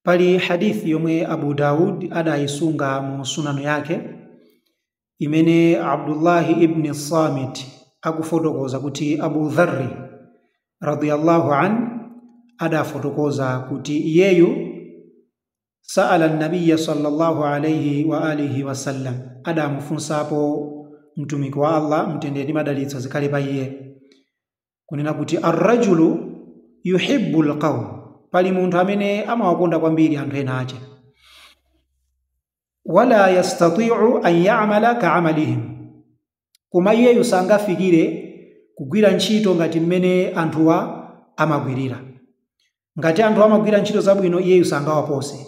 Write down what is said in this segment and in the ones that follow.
Pali hadithi yomwe Abu Daud adayisunga mu sunanu yake imene Abdullahi ibn Samit akufotokoza kuti Abu Dharri radiyallahu an adafotokoza kuti iyeyu sa'ala an-nabiyya sallallahu alayhi wa alihi wasallam, adamufunsapo mtumiki wa Allah mtendere ndi madalitso zikhale pa iye, kunena kuti ar-rajulu yuhibbu al-qawm, pali munthu amene amawakonda kwambiri anthu ena ache, wala yastati'u an ya'mala ka'amalihim, koma iyeyu sangafikire kugwira ntchito ngati mmene anthuwa amagwirira. Ngati anthu amagwira ntchito zabwino iyeyu sangawapose,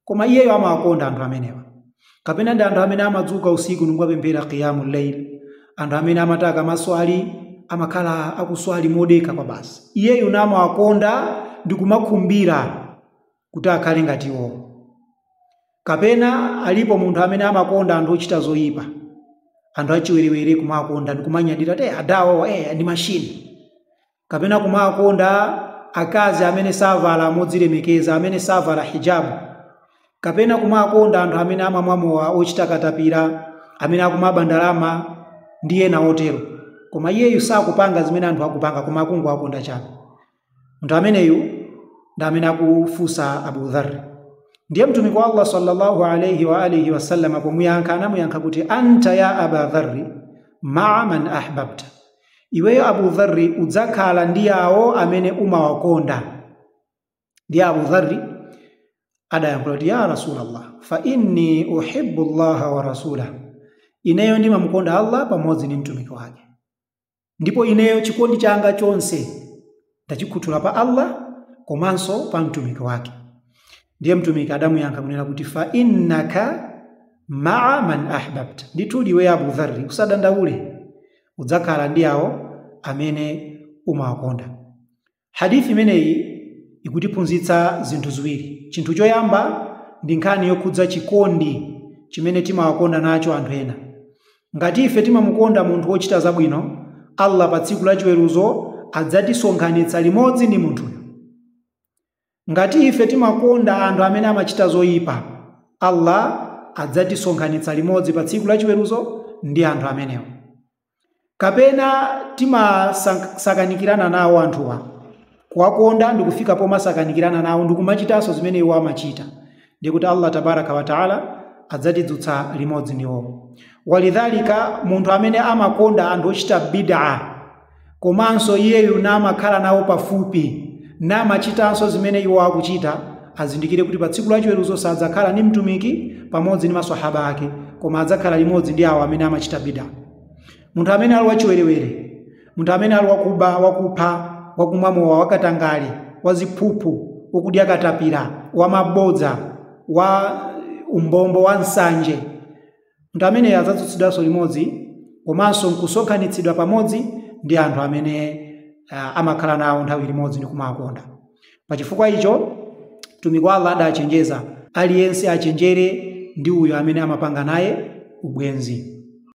koma iyeyo amawakonda anthu amenewa. Kapena ndi anthu amene amadzuka usiku ndikukapemphera qiyamul layl, anthu amene amataka maswali amakhala akuswali modeka kwa basi, iyeyu namawakonda ndi kumakhumbira kuti akhale ngati iwo. Kapena alipo munthu amene amakonda anthu ochita zoyipa, anthu achiwerewere kumakonda ndi kumanyadira te adawo ndi machine. Kapena kumakonda akazi amene savala modzilemekeza, amene savala hijabu. Kapena kumakonda anthu amene amamwamowa, ochita katapira, amene akumaba ndalama ndi ena otero, koma iyeyu sakupanga zimene anthu akupanga, koma akungowakonda chabe. Munthu ameneyu ndi amene akufunsa Abu Dharr. Ndiye mtumiki wa Allah sallallahu alayhi wa alihi wasallam pomuyankha anamuyankha kuti anta ya Aba Dharri ma'a man ahbabta, iweyo Abu Dharri udzakhala ndi awo amene umawakonda. Ndiye Abu Dharri adayankhula kuti ya Rasulallah, fa inni uhibbu Allaha wa rasulahu, ineyo ndimamukonda Allah pamodzi ndi mtumiki wake, ndipo ineyo chikondi changa chonse ndachikhuthula pa Allah komanso pa mtumiki wake. Ndiye mtumiki adamuyankha kunena kuti fa innaka ma'a man ahbabta, ndithu iwe Abu Dharri usadandaule, udzakhala ndi awo amene umawakonda. Hadithi imeneyi ikutiphunzitsa zinthu ziwiri. Chinthu choyamba ndi nkhani yokhudza chikondi chimene timawakonda nacho anthu ena. Ngati ife timamukonda munthu wochita zabwino, Allah pa tsiku la chiweruzo adzatisonkhanitsa limodzi ndi munthuyo. Ngati ife timakonda anthu amene amachita zoyipa, Allah adzatisonkhanitsa limodzi pa tsiku la chiweruzo ndi anthu amenewo. Kapena timasakanikirana nawo anthuwa, kuwakonda ndi kufika pomasakanikirana nawo ndi kumachitanso zimene iwo amachita, ndi kuti Allah tabaraka wa taala adzatidzutsa limodzi ndiwo. Walidhalika munthu amene amakonda anthu ochita bid'a komanso iyeyu namakhala nawo pafupi namachitanso zimene iwo akuchita, azindikire kuti pa tsiku la chiweruzo sadzakhala ndi mtumiki pamodzi ndi maswahaba ake, koma adzakhala limodzi ndi awo amene amachita bid'a. Munthu amene ali wachiwerewere, munthu amene ali wakuba, wakupha, wakumwa mowa, wakatangale, waziphuphu, wakudya katapira, wamabodza, wa umbombo, wa nsanje, munthu amene adzadzutsidwanso limodzi komanso nkusonkhanitsidwa pamodzi ndi anthu amene amakhala nawo nthawi limodzi ndi kumawakonda. Pachifukwa icho mtumiki wa Allah adachenjeza aliyense achenjere ndi uyo amene amapanga naye ubwenzi.